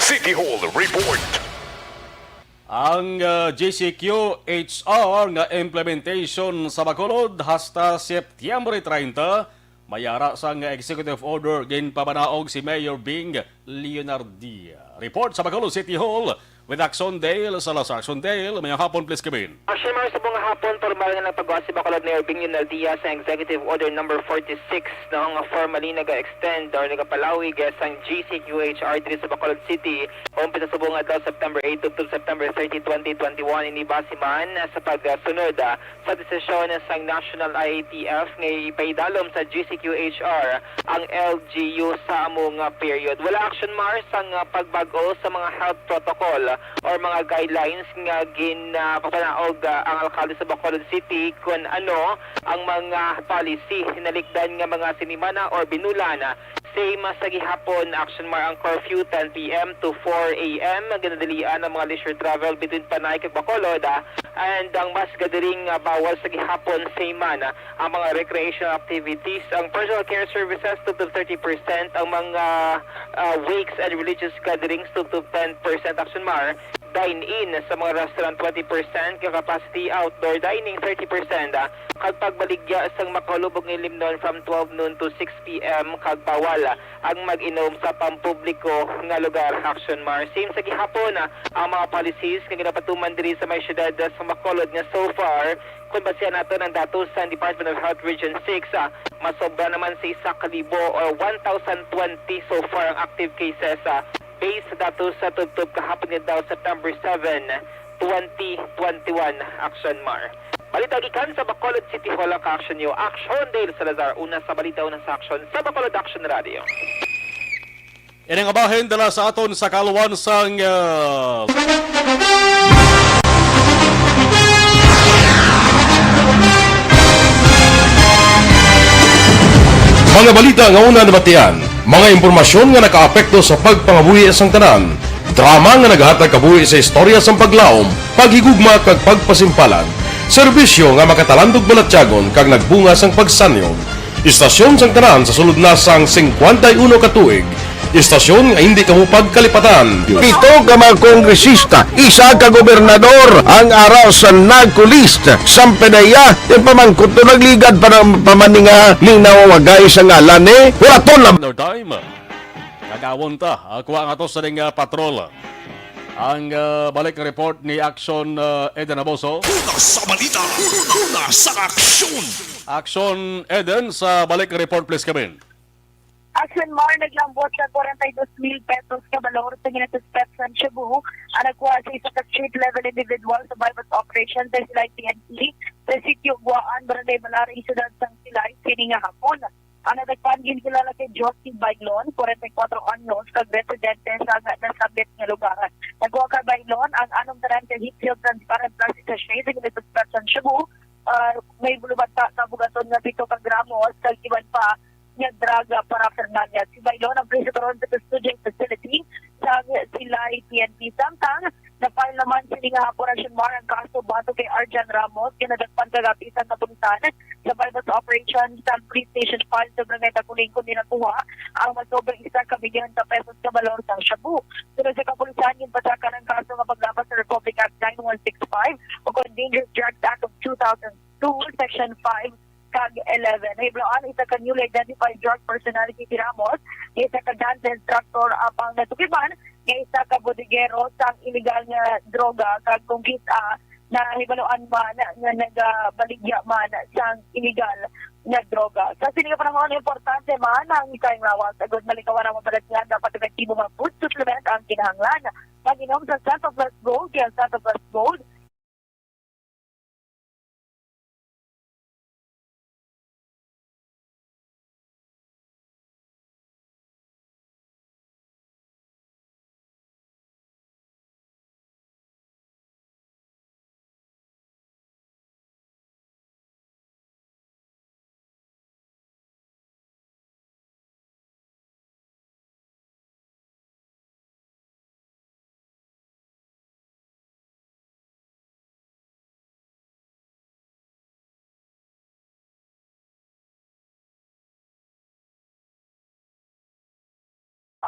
City Hall Report. Ang, ah, G C Q H R nga implementation sa Bacolod hasta Setyembre treinta, may ara sang executive order ginpamanaog si Mayor Bing Leonardia. Report sa Bacolod City Hall with Action Dale Salazar. Action Dale, mayong hapon, please come in. Action Mar, subong nga hapon, formal nga nagpagawa si Bacolod Mayor Bing Leonardia sa Executive Order number forty-six, no, nga formally naga-extend or nagapalawig sang G C Q H R diri sa Bacolod City. Umpisa subong nga adlaw, September eight to September thirty, twenty twenty-one, ini base man sa pagsunod, ah, sa desisyon sang National I A T F nga ipahidalom sa G C Q H R ang L G U sa amo nga period. Wala, Action Mar, sang, ah, pagbag-o sa mga health protocol or mga guidelines nga ginpapanaog, ah, ang alkalde sa Bacolod City kon ano ang mga policy. Hinalikdan nga mga sinimana or binulan, ah, same sa gihapon, Action Mar, ang curfew ten p.m. to four a.m. Ginadalian ang mga leisure travel between Panay kag Bacolod, ah, and ang mass gathering, ah, bawal sa gihapon, same man, ah, ang mga recreational activities. Ang personal care services, tubtob thirty percent. Ang mga, ah, wakes and religious gatherings, tubtob ten percent, Action Mar. Dine-in sa mga restaurant, twenty percent ka capacity. Outdoor dining, thirty percent, ah, kag pagbaligya sang makahulubog nga ilimnon from twelve noon to six p.m., kag bawal, ah, ang mag-inom sa pampubliko nga lugar, Action Mar. Same sa gihapon, ah, ang mga policies nga ginapatuman diri sa may siyudad, ah, sa Bacolod, nga so far, kung basihan naton ang datos sa Department of Health Region six, ah, masobra naman sa isa ka libo or one thousand twenty so far ang active cases, ah, based sa datos sa tubtob kahapon nga adlaw, September seven, twenty twenty-one, Action Mar. Balita gikan sa Bacolod City Hall, ka-action niyo, Action Dale Salazar, una sa balita, una sa aksyon, sa Bacolod Action Radio. Ini nga bahin dala sa aton sa kaluwan sang, ah, mga balita nga una nabatian, mga impormasyon nga nakaapekto sa pagpangabuhi sang tanan, drama nga naghatag kabuhi sa istorya sang paglaom, paghigugma kag pagpasimpalan, serbisyo nga makatalandog balatyagon kag nagbunga sang pagsanyog. Istasyon sang tanan sa sulod na sang singkwenta y uno ka tuig. Istasyon nga hindi kamo pagkalipatan. Pito ka mga kongresista, isa ka gobernador ang ara sa NAGCO list. Sampe na iya, yung pamangkot to nagligad pa ng pamaninga ni nawawagay sa ngalan ni Huraton na. Another time, nagawon ta. Ako ang ato sa ning, ah, patrol. Ang, ah, balik nga report ni Action, ah, Eden Aboso. Una sa balita, una sa aksyon. Action Eden, sa balik nga report, please come in. Action Mar, naglambot sa forty-two mil pesos ka balor sa ginasuspek sang shabu ang nakuha sa isa ka street level individual sa buy-bust operation sa Silay P N P sa Sitio Guaan, Barangay Balaring, Siyudad sang Silay, sini nga hapon. Ang nadakpan ginkilala kay Josie Bailon, forty-four anyos, kag residente sa nga nasabit nga lugar. Nakuha kay Bailon ang anom ka daan ka heat-filled transparent plastic sachet sa ginasuspek sang shabu, ah, may bulubanta sa bugaton nga pito ka gramos, kag iban pa nga drug paraphernalia. Si Bailon ang prisukaron sa custodial facility sa Silay P N P. Samtang, na-file naman sini nga hapon, Action Mar, ang kaso batok kay Arjan Ramos, nga nadakpan kagabi sang kapulisan sa buy-bust operation sa Police Station five sa Barangay Taculing, kundi nakuha ang mas sobra isa ka milyon ka pesos ka balor sang shabu. Sunod sa kapulisan, ginpasaka ang kaso nga paglapas sa Republic Act nine one six five o kon Dangerous Drugs Act of two thousand two, Section five kag eleven. Nahibaloan, isa ka newly identified drug personality si Ramos, nga isa ka dance instructor, apang natukiban nga isa ka bodegero sang iligal nga droga, kag kung kita, nahibaloan man nga nagabaligya man sang iligal nga droga. Sa sini nga panahon, importante man ang time lawas. Agud malikawan ang mga balatian, dapat epektibo nga food supplement ang kinahanglan. Pag-inom sa Santo Plus Gold, kay ang Santo Plus Gold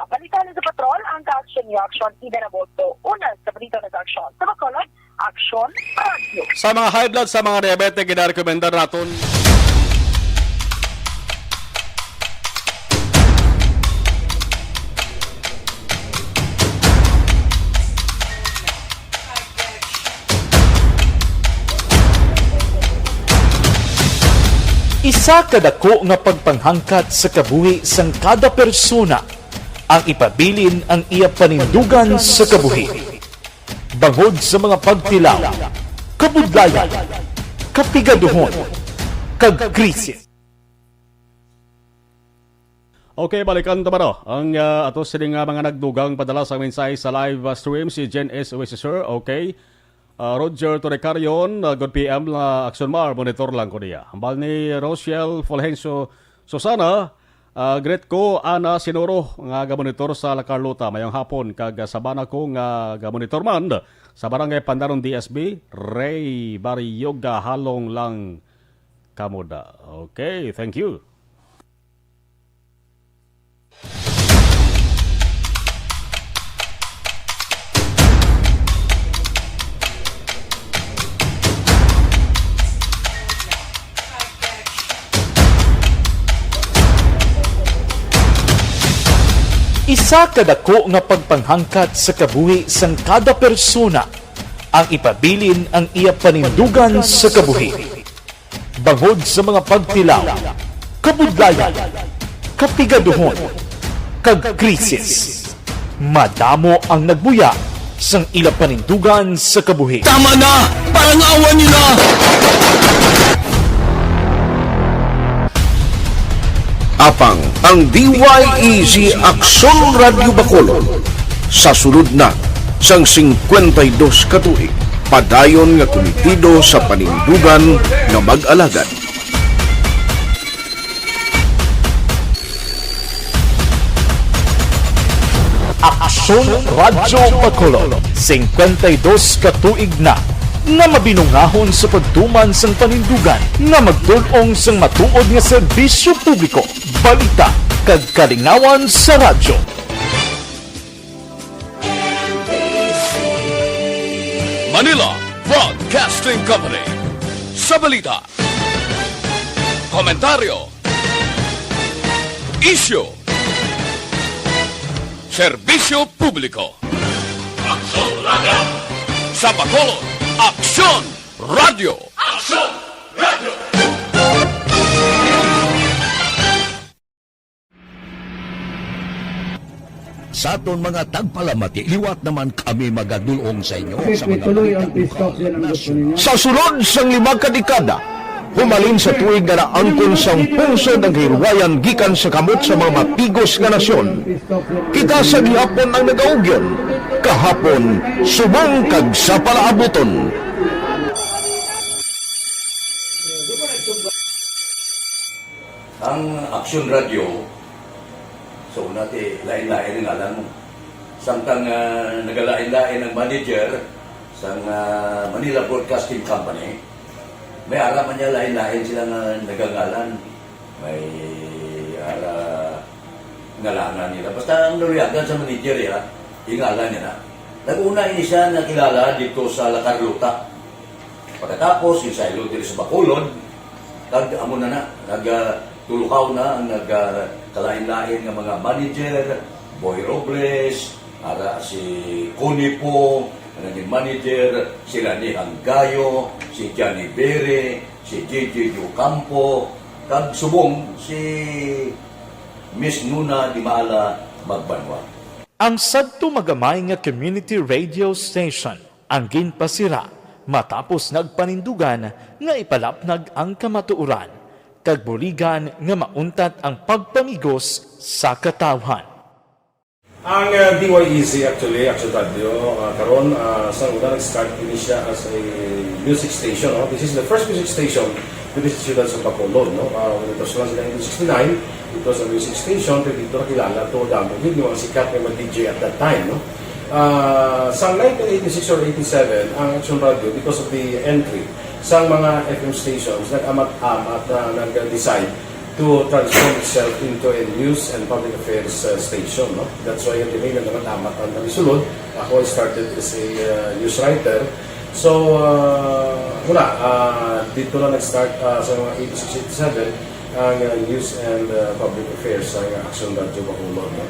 Balita sa Patrol, ang ka-aksyon niyo, aksyon, ida na boto. Una sa balita na sa aksyon. Sa Bacolod, Aksyon Radio. Sa mga high blood, sa mga diabetic, ginarekomendar naton. Isa ka dako nga pagpanghangkat sa kabuhi sang kada persona ang ipabilin ang iya panindugan sa kabuhi. Bangod sa mga pagtilaw, kabudlayan, kapigaduhon, kag krisis. Okay, balikan ta ba, no? Ang, ah, ato sini nga mga nagdugang padala sang mensahe sa live, ah, stream, si Jen S. Oesisur. Okay. Ah, Roger Torrecarion, ah, good P M, ah, Aksyon Mar, monitor lang ko niya. Hambal ni Rochelle Fulgencio Susana, ah, greet ko, Ana Sinoro, nga gamonitor sa La Carlota. Mayong hapon, kag, ah, sa bana ko nga gamonitor man sa Barangay Pandaron D S B, Ray Barrioga, halong lang kamo da. Okay, thank you. Isa ka dako nga pagpanghangkat sa kabuhi sang kada persona ang ipabilin ang iya panindugan sa kabuhi. Bangod sa mga pagtilaw, kabudlayan, kapigaduhon, kag krisis, madamo ang nagbuya sang ila panindugan sa kabuhi. Tama na! Parangawan niyo na! Apang ang D Y E Z Aksyon Radyo Bacolod sa sulod na sang singkwenta y dos ka tuig, padayon nga kumitido sa panindugan nga mag-alagad. Aksyon Radyo Bacolod, singkwenta y dos ka tuig na nga mabinungahon sa pagtuman sang panindugan nga magtul-ong sang matuod nga serbisyo publiko, balita, kag kalingawan sa radyo. Manila Broadcasting Company. Sa balita, komentaryo, isyu, serbisyo publiko. Aksyon Radyo. Sa Bacolod, Aksyon Radyo. Aksyon Radyo. Sa aton mga tagpalamati, liwat naman kami magadul-ong sa inyo sa mga balita ukol sa nasyon. Sa sulod sang lima ka dekada, humalin sa tuig nga naangkon sang pungsod ang kahilwayan gikan sa kamot sa mga matigos nga nasyon, kita sa gihapon ang nagaugyon, kahapon, subong kag sa palaabuton. Ang Aksyon Radyo, sa una, ti, lain-lain ang ngalan mo. Samtang, ah, nagalain-lain ang manager sang, ah, Manila Broadcasting Company, may ara man niya lain-lain sila nga nagangalan. May ara ngalanan nila. Basta ang naluyagan sa manager, ya, ingalan niya na. Nag-una ini siya nakilala dito sa La Carlota. Pagkatapos, yung saylo diri sa Bacolod, kag amo na na, nag, ah, tulukaw na ang nag, ah, kalain-lain nga mga manager, Boy Robles, ara si Connie Po, ang naging manager, si Rani Hanggayo, si Johnny Bere, si J J Ocampo, kag subong si Miss Nuna Dimala Magbanwa. Ang sadto magamay nga community radio station ang ginpasira matapos nagpanindugan nga ipalapnag ang kamatuoran kag buligan nga mauntat ang pagpamigos sa katawhan. Ang, uh, D Y E Z, actually, Action Radio, uh, karon, uh, sa una, nag-start ini siya as a music station, no? This is the first music station diri sa siyudad sa Bacolod, no? Uh, when it was launched in nineteen sixty-nine, it was a music station, pero dito nakilala to, damo gid yung mga sikat nga mga D J at that time, no? Uh, sa nineteen eighty-six or eighty-seven, ang Action Radio, because of the entry sa mga F M stations, nag-amat-amat na nag-decide to transform itself into a news and public affairs, uh, station, no? That's why ang dili nga nagadamat ang kami sulod. Ako, I started as a, uh, news writer. So, uh, wala, uh, dito na nag-start, uh, sa mga eighty-six, eighty-seven, ang, uh, news and, uh, public affairs sa, uh, Aksyon Radyo Bacolod, no?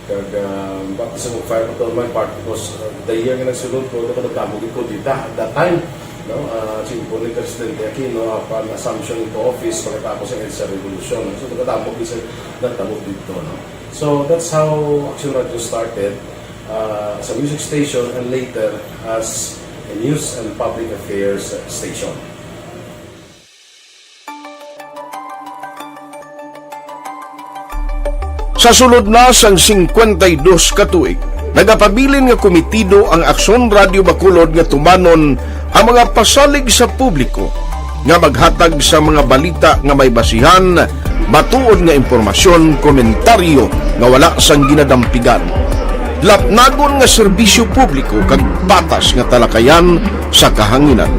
Kag, ah, baptism of fire pa to my part because, ah, the year nga nagsulod ko, nagdamo gid kudeta at that time, no? Ah, simbon ni Presidente Aquino, ah, upon assumption into office pagkatapos ng EDSA Revolution, no? So, nagdamo gid sa nagtabo dito, no? So, that's how Action Radio started, ah, as a music station and later as a news and public affairs station. Sa sulod na sang singkwenta y dos ka tuig, nagapabilin nga komitido ang Aksyon Radio Bacolod nga tumanon ang mga pasalig sa publiko nga maghatag sa mga balita nga may basihan, matuod nga impormasyon, komentaryo nga wala sang ginadampigan, lapnagon nga serbisyo publiko kag patas nga talakayan sa kahanginan.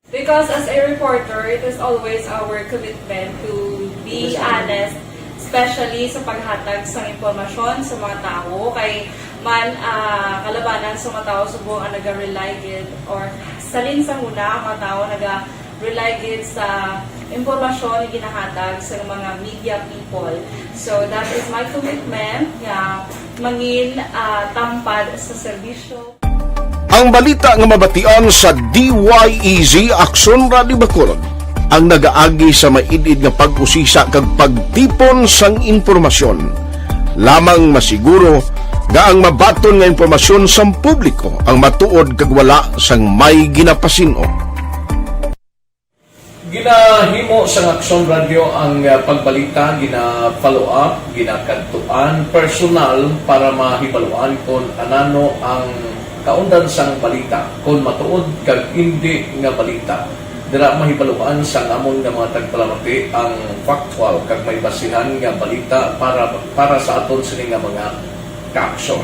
Because as a reporter, it is always our commitment to be honest, especially sa paghatag sang impormasyon sa mga tawo. Kay man, ah, kalabanan sa mga tawo subong ang naga-rely gid, or salin sa huna ang mga tawo naga-rely gid sa impormasyon nga ginahatag sa mga media people. So that is my commitment nga mangin, ah, tampad sa serbisyo. Ang balita nga mabatian sa D Y E Z Aksyon Radio Bacolod ang nagaagi sa maid-id nga pag-usisa kag pagtipon sang impormasyon. Lamang masiguro nga ang mabaton nga impormasyon sang publiko ang matuod kag wala sang may ginapasin-o. Ginahimo sang Aksyon Radyo ang, ah, pagbalita, gina-follow up, ginakadtuan personal para mahibaluan kon anano ang kaundan sang balita, kon matuod kag indi nga balita. Dira mahibaluan sang amon nga mga tagpalamati ang factual kag may basihan nga balita para, para sa aton sini nga mga kaaksyon.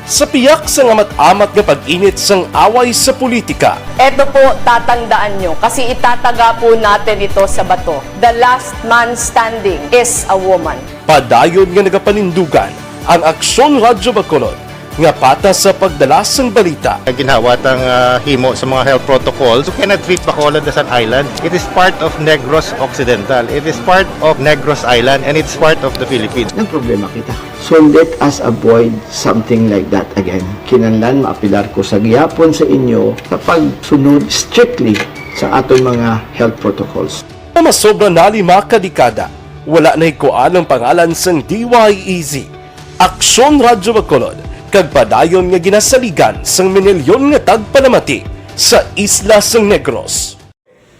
Sa piyak sang amat-amat nga pag-init sang away sa politika, Eto po, tatandaan nyo, kasi itataga po natin ito sa bato. The last man standing is a woman. Padayon nga nagapanindugan ang Aksyon Radyo Bacolod nga patas sa pagdala sang balita. Ginhawat ang, ah, himo sa mga health protocols. You cannot treat Bacolod as an island. It is part of Negros Occidental. It is part of Negros Island, and it's part of the Philippines. Nagproblema kita. So let us avoid something like that again. Kinahanglan maapilar ko sa gihapon sa inyo sa pagsunod strictly sa aton mga health protocols. Nga masobra na lima ka dekada, wala nahikuan ang pangalan sang D Y E Z, Aksyon Radyo Bacolod, kag padayon nga ginasaligan sang minilyon nga tagpalamati sa isla sang Negros.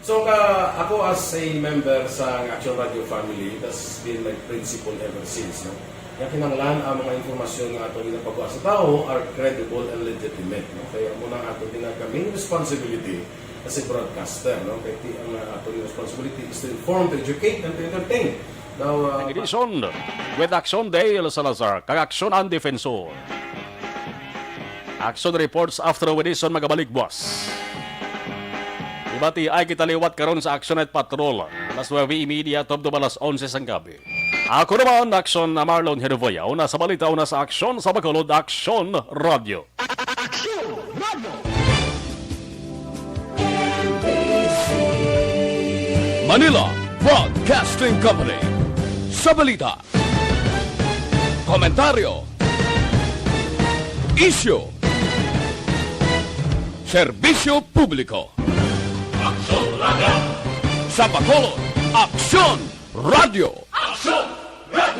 So, ka, ako as a member sa Action Radio family, that's been my principle ever since, no? Nga kinahanglan ang mga impormasyon nga ato ginapagawa sa tawo are credible and legitimate, no? Kaya amo na ang ato ginagawa main responsibility as a broadcaster, no? Kaya ti-, ang, uh, ato responsibility is to inform, to educate, and to entertain. Now, uh, Edition with Action Dale Salazar kag Action ang Defensor. Action Reports after Edison magabalik buwas. Ibati ay kita liwat karon sa Action Night Patrol, alas nuebe y media tubtob alas onse sang gabi. Ako naman, Action na Marlon Hervoya, una sa balita, una sa Action sa Bacolod, Action Radio. Manila Broadcasting Company. Sa balita, komentaryo, isyu, serbisyo publiko. Aksyon Radio. Sa Bacolod, Aksyon Radio. Aksyon Radio.